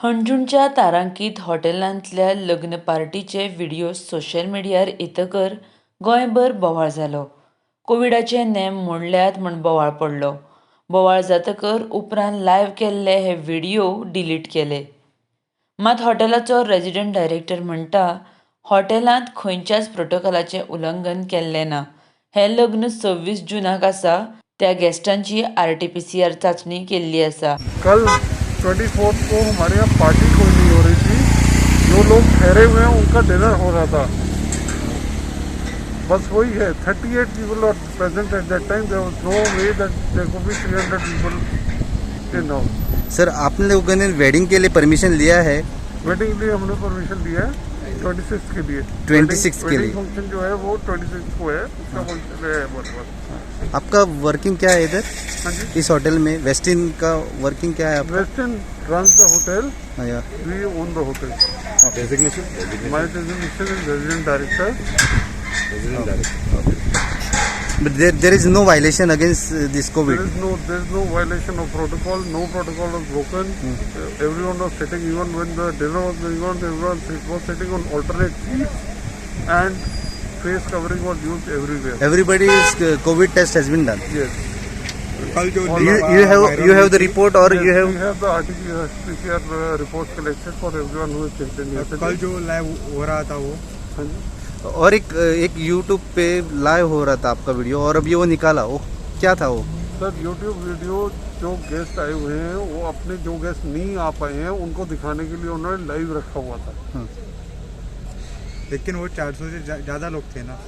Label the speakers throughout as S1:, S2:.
S1: हणजूणच्या तारांकीत हॉटेलांतल्या लग्न पार्टीचे video social मिडियार येतकर गोंयभर बोवाळ जालो. कोविडाचे नेम मोडल्यात म्हूण बोवाळ पडलो. बोवाळ जातकर उपरांत लायव्ह केल्ले हे व्हिडियो डिलीट केले. मात हॉटेलाचो रेजिडंट डायरेक्टर म्हणटा, हॉटेलांत खंयच्याच प्रोटोकॉलाचें उल्लंघन केल्लें ना. हें लग्न 26 जुनाक आसा. त्या गेस्टांची आरटीपीसीआर चांचणी केल्ली आसा.
S2: कल 24 को हमारे यहाँ पार्टी कोई नहीं हो रही थी. जो लोग ठहरे हुए हैं, उनका डिनर हो रहा था, बस वही है. 38 people are present at that time. There was no way that there could be 300 people in house.
S3: Sir, आप लोगों ने वेडिंग के लिए परमिशन लिया है?
S2: वेडिंग के लिए हमने परमिशन लिया है 26 के लिए.
S3: 26 के लिए.
S2: फंक्शन जो है, वो 26 को है, उसका फंक्शन है बराबर.
S3: आपका वर्किंग क्या है इधर?
S2: हाँ जी?
S3: इस होटल में वेस्टिन का वर्किंग क्या है आपका?
S2: Westin runs the hotel.
S3: हाँ, या।
S2: We own the hotel.
S4: Designation?
S2: My designation is resident director.
S4: Resident director.
S3: But there is no violation against this
S2: There
S3: COVID?
S2: is no violation of protocol. No protocol was broken. Everyone was sitting, even when the dinner was going on, everyone was sitting on alternate seats, and face covering was used everywhere.
S3: Everybody's COVID test has been done?
S2: Yes.
S4: कल जो
S3: You have the report or
S2: Yes,
S3: you have
S2: we have the RT-PCR reports collected for everyone who is checked in yesterday.
S4: कल जो live हो रहा था वो?
S2: हाँ जी.
S3: और एक एक यूट्यूब पे लाइव हो रहा था आपका वीडियो और अभी वो निकाला, वो क्या था वो?
S2: सर, यूट्यूब वीडियो जो गेस्ट आए हुए हैं, वो अपने जो गेस्ट नहीं आ पाए हैं, उनको दिखाने के लिए उन्होंने लाइव रखा हुआ था.
S4: लेकिन वो 400 से ज्यादा लोग थे ना?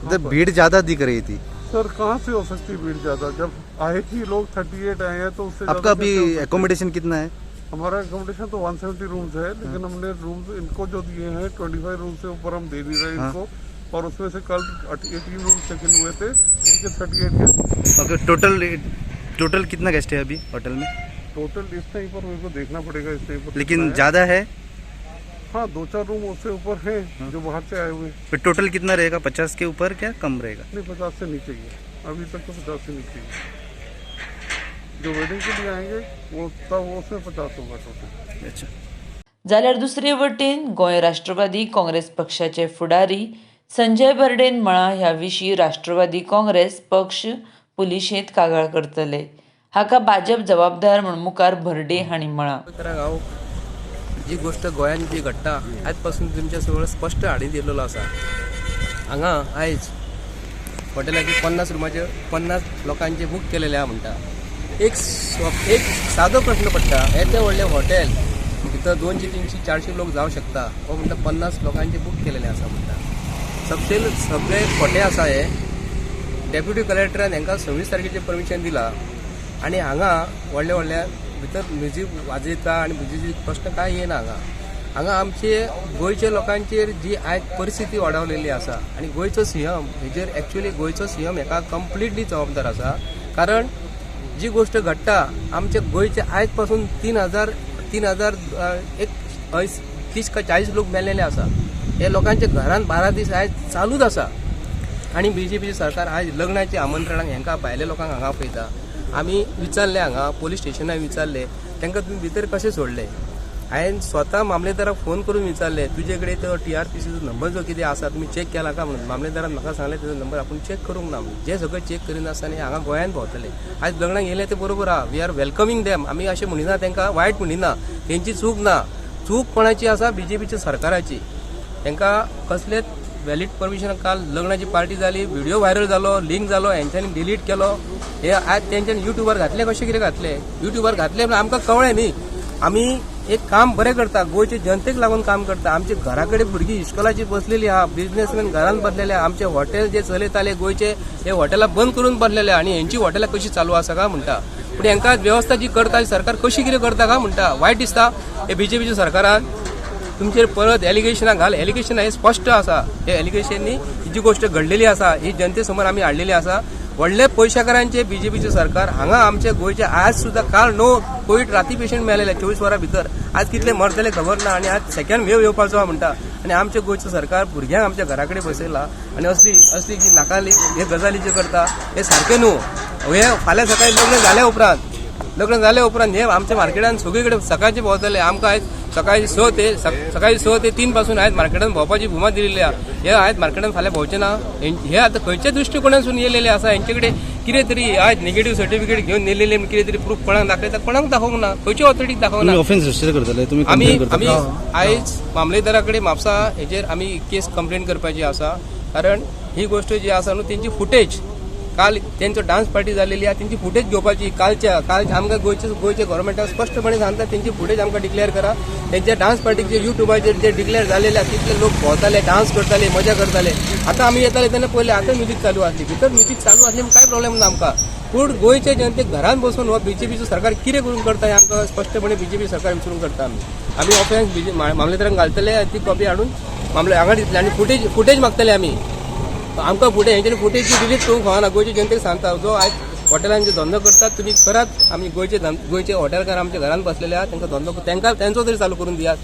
S3: इधर भीड़ ज्यादा दिख रही थी.
S2: सर, कहाँ से हो सकती है भीड़ ज्यादा, जब आए ही लोग 38 आए हैं, तो उससे
S3: आपका
S2: ज्यादा
S3: अभी
S2: कैसे हो सकती है?
S3: एकोमोडेशन कितना है?
S2: हमारा एकोमोडेशन तो 170 रूम्स है, लेकिन हमने रूम्स इनको जो दिए हैं, 25 रूम से ऊपर हम दे नहीं रहे इनको और उसमें से कल 18 रूम चेक इन हुए थे, उनके 38 गेस्ट.
S3: ओके, टोटल टोटल कितना गेस्ट है अभी होटल में?
S2: टोटल इस टाइम पर मेरे को देखना पड़ेगा, इस टाइम पर
S3: लेकिन
S2: कितना है।
S3: ज्यादा है?
S2: हाँ, दो चार रूम उससे ऊपर हैं जो बाहर से आए हुए हैं.
S3: फिर टोटल कितना रहेगा? 50 के ऊपर क्या कम रहेगा?
S2: नहीं, 50 से नीचे ही है. अभी तक तो 50 से नीचे ही है. जो वेडिंग के लिए आएंगे, वो तब वो उसमें 50 होगा टोटल.
S3: अच्छा.
S1: जाल्यार दुसरे वटेन गोंय राष्ट्रवादी काँग्रेस पक्षाचे फुडारी संजय बर्डेन म्हळां, ह्या विशीं राष्ट्रवादी काँग्रेस पक्ष पुलिशेंत कागाळ करतले. हाका भाजप जबाबदार म्हूण मुखार बर्डे हांणी म्हळां.
S5: तर हांव जी गोश्ट गोंयान जी घडटा, आयज पासून तुमच्या सगळं स्पश्ट हाडून दिलेलो आसा. हांगा आयज हॉटेलाचे 50 रुमाचे 50 लोकांचे बूक केलेले आहा म्हणटा. एक सादो प्रश्न पडटा, येदें व्हडलें हॉटेल भितर 200, 300, 400 लोक जावं शकता, हो म्हणटा 50 लोकांचे बूक केलेले आसा म्हणटा. सपशेल सगळे खोटे आसा हे. डेप्युटी कलेक्टरान हांकां 26 तारखेचें परमिशन दिलां आनी हांगा व्हडल्या व्हडल्या भितर म्युजीक वाजयता आनी म्युजीक प्रश्न कांय येना हांगा. हांगा आमचे गोंयच्या लोकांचेर जी आयज परिस्थिती वाडावलेली आसा आनी गोंयचो सीएम हेजेर, एक्चुअली गोंयचो सीएम हेका कंप्लिटली जबाबदार आसा, कारण जी गोश्ट घडटा आमच्या गोंयचे, आयज पासून 3000, 3000 एक 30 का 40 लोक मेलेले आसा. हे लोकांच्या घरान 12 दीस आयज चालूच आसा आनी बीजेपीचे सरकार आयज लग्नाच्या आमंत्रणाक हांकां भायल्या लोकांक हांगा आपयता. आमी विचारले, हांगा पोलीस स्टेशनार विचारले तांकां, तुमी भितर कशें सोडले? हांवें स्वता मामलेदाराक फोन करून विचारले, तुजे कडेन तो टीआरपीसीचो नंबर जो कितें आसा, तुमी चॅक केला काय म्हणून. मामलेदारान म्हाका सांगलें, तेजो नंबर आपूण चॅक करूंक ना म्हणून. जे सगळें चॅक करिनासतना हांगा गोंयांत भोंवतले. आयज लग्नाक येयले ते बरोबर आहा, we are welcoming them. आमी अशें म्हणिना, तांकां वायट म्हणिना. तेंची चूक ना. चूक कोणाची आसा? बीजेपीच्या सरकाराची. तांकां कसलेच व्हॅलीड परमिशन. काल लग्नाची पार्टी जाली, व्हिडिओ व्हायरल जालो, लिंक जालो, हेंच्यांनी डिलीट केलो. हे आज तेंच्यांनी युट्यूबार घातले, कशें कितें घातले युट्यूबार घातले म्हळ्यार आमकां कळ्ळें न्ही. आमी एक काम बरें करता, गोंयचे जनतेक लागून काम करता. आमच्या घरा कडेन भुरगीं इश्कोलाची बसलेली आहा, बिजनेसमॅन घरान बसलेले आहा. आमचे हॉटेल जे चलयताले गोंयचे, हे हॉटेलां बंद करून बसलेले आनी हेंची हॉटेलां कशी चालू आसा काय म्हणटा. पूण हेंकां वेवस्था जी करता सरकार, कशी कितें करता काय म्हणटा. वायट दिसता हे बीजेपीच्या सरकारान. तुमचेर परत एलिगेशनां घाल, एलिगेशन हे स्पश्ट आसा. हे एलिगेशननी ही जी गोश्ट घडलेली आसा, ही जनते समोर आमी हाडलेली आसा. व्हडले पयशाकारांचे बीजेपीचे सरकार हांगा आमचे गोंयचे. आज सुद्दां काल 9 कोवीड राती पेशंट मेलेले 24 वरां भितर. आज कितले मरतले खबर ना आनी आज सेकंड वेव येवपाचो आहा म्हणटा आनी आमचे गोंयचें सरकार भुरग्यांक आमच्या घरा कडेन बसयला आनी असली असली जी नाकाली हे गजाली ज्यो करता, हे सारकें न्हू हे. फाल्यां सकाळी लग्न जाल्या उपरांत लग्न जाल्या उपरांत हे आमच्या मार्केटान सगळे कडेन सकाळचे भोंवतले. आमकां आयज सकाळी 6 ते 3 पासून आयज मार्केटान भोंवपाची भुमा दिलेली आहा. हे आयज मार्केटान फाल्यां भोंवचे ना. हे आतां खंयच्या दृश्टिकोणासून येयलेले आसा? हेंचे कडेन कितें तरी आयज निगेटीव सर्टिफिकेट घेवन येयलेले, कितें तरी प्रूफ कोणाक दाखयता? कोणाक दाखोवंक ना, खंयच्या ऑथॉरिटीक दाखोवंक ना.
S3: तुम्ही ऑफेन्स रजिस्टर करतले तुम्ही?
S5: आमी
S3: कंप्लेन
S5: आमी
S3: करतले?
S5: आयज मामलेदारा कडेन म्हापसा हेजेर आमी केस कंप्लेन करपाची आसा, कारण ही गोश्ट जी आसा न्हू, तेंची फुटेज काल तेंचो डान्स पार्टी जालेली आहा, तेंची फुटेज घेवपाची. कालच्या काल आमकां गोंयचे गव्हर्मेंटाक स्पश्टपणे सांगता, तेंची फुटेज आमकां डिक्लेअर करा. तेंच्या डान्स पार्टीक जे युट्यूबाचेर जे डिक्लेअर जालेले आहा, तितले लोक भोंवताले, डान्स करताले, मजा करताले. आतां आमी येताले तेन्ना पयले आतां म्युजीक चालू आसली भितर. म्युजीक चालू आसली म्हूण कांय प्रॉब्लेम ना आमकां, पूण गोंयचे जनतेक घरान बसून हो बीजेपीचो सरकार कितें करून करता हें आमकां स्पश्टपणे बीजेपी सरकार विचारून करता. आमी आमी ऑफेन्स बीजे मामलेदारांक घालतले आनी ती कॉपी हाडून मामले हांगा दितले आनी फुटेज मागतले आमी. आमकां फुडें हेंच्यानी फुटेज डिलीट करूंक फावना. गोंयचे जनतेक सांगता, जो आयज हॉटेलान जे धंदो करतात तुमी करात. आमी गोंयचे हॉटेलकार आमच्या घरान बसलेले आहात, तांकां धंदो तांकां तेंचो तरी चालू करून दियात.